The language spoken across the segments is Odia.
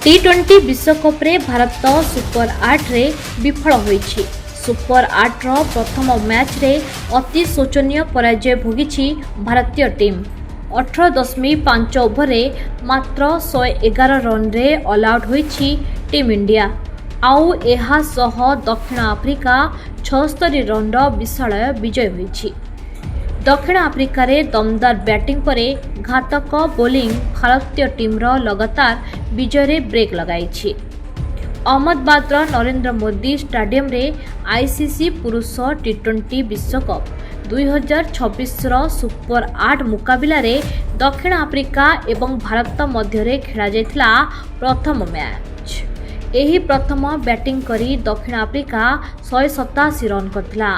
ଟି-20 ବିଶ୍ୱକପ୍ରେ ଭାରତ ସୁପର 8ରେ ବିଫଳ ହୋଇଛି। ସୁପର 8ର ପ୍ରଥମ ମ୍ୟାଚ୍ରେ ଅତି ଶୋଚନୀୟ ପରାଜୟ ଭୋଗିଛି ଭାରତୀୟ ଟିମ୍। 18.5 ଓଭରରେ ମାତ୍ର 111 ରନ୍ରେ ଅଲ୍ଆଉଟ୍ ହୋଇଛି ଟିମ୍ ଇଣ୍ଡିଆ। ଆଉ ଏହା ସହ ଦକ୍ଷିଣ ଆଫ୍ରିକା 76 ରନ୍ର ବିଶାଳ ବିଜୟ ହୋଇଛି। ଦକ୍ଷିଣ ଆଫ୍ରିକାରେ ଦମଦାର ବ୍ୟାଟିଂ ପରେ ଘାତକ ବୋଲିଂ ଭାରତୀୟ ଟିମ୍ର ଲଗାତାର ବିଜୟରେ ବ୍ରେକ୍ ଲଗାଇଛି। ଅହମ୍ମଦାବାଦର ନରେନ୍ଦ୍ର ମୋଦି ଷ୍ଟାଡିୟମରେ ଆଇସିସି ପୁରୁଷ ଟି-20 ବିଶ୍ୱକପ୍ 2026ର ସୁପର 8 ମୁକାବିଲାରେ ଦକ୍ଷିଣ ଆଫ୍ରିକା ଏବଂ ଭାରତ ମଧ୍ୟରେ ଖେଳାଯାଇଥିଲା ପ୍ରଥମ ମ୍ୟାଚ୍। ଏହି ପ୍ରଥମ ବ୍ୟାଟିଂ କରି ଦକ୍ଷିଣ ଆଫ୍ରିକା 187 ରନ୍ କରିଥିଲା।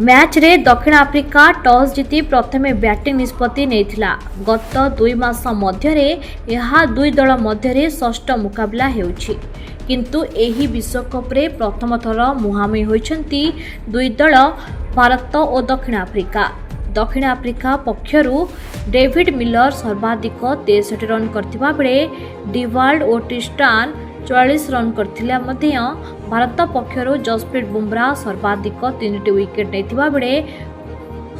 ମ୍ୟାଚ୍ରେ ଦକ୍ଷିଣ ଆଫ୍ରିକା ଟସ୍ ଜିତି ପ୍ରଥମେ ବ୍ୟାଟିଂ ନିଷ୍ପତ୍ତି ନେଇଥିଲା। ଗତ 2 ମାସ ମଧ୍ୟରେ ଏହା ଦୁଇ ଦଳ ମଧ୍ୟରେ ଷଷ୍ଠ ମୁକାବିଲା ହେଉଛି, କିନ୍ତୁ ଏହି ବିଶ୍ୱକପ୍ରେ ପ୍ରଥମ ଥର ମୁହାଁମୁହିଁ ହୋଇଛନ୍ତି ଦୁଇ ଦଳ, ଭାରତ ଓ ଦକ୍ଷିଣ ଆଫ୍ରିକା। ଦକ୍ଷିଣ ଆଫ୍ରିକା ପକ୍ଷରୁ ଡେଭିଡ୍ ମିଲର ସର୍ବାଧିକ 63 ରନ୍ କରିଥିବା ବେଳେ ଡିୱାଲ୍ଡ ଓ ଟ୍ରିଷ୍ଟାନ୍ 44 ରନ୍ କରିଥିଲେ ମଧ୍ୟ ଭାରତ ପକ୍ଷରୁ ଜସପ୍ରୀତ ବୁମ୍ରା ସର୍ବାଧିକ ତିନିଟି ୱିକେଟ୍ ନେଇଥିବା ବେଳେ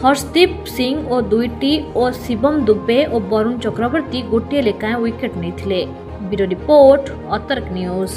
ଅର୍ଶଦୀପ ସିଂ ଓ ଦୁଇଟି ଓ ଶିବମ ଦୁବେ ଓ ବରୁଣ ଚକ୍ରବର୍ତ୍ତୀ ଗୋଟିଏ ଲେଖାଏଁ ୱିକେଟ୍ ନେଇଥିଲେ। ବ୍ୟୁରୋ ରିପୋର୍ଟ, ଅତର୍କ ନ୍ୟୁଜ୍।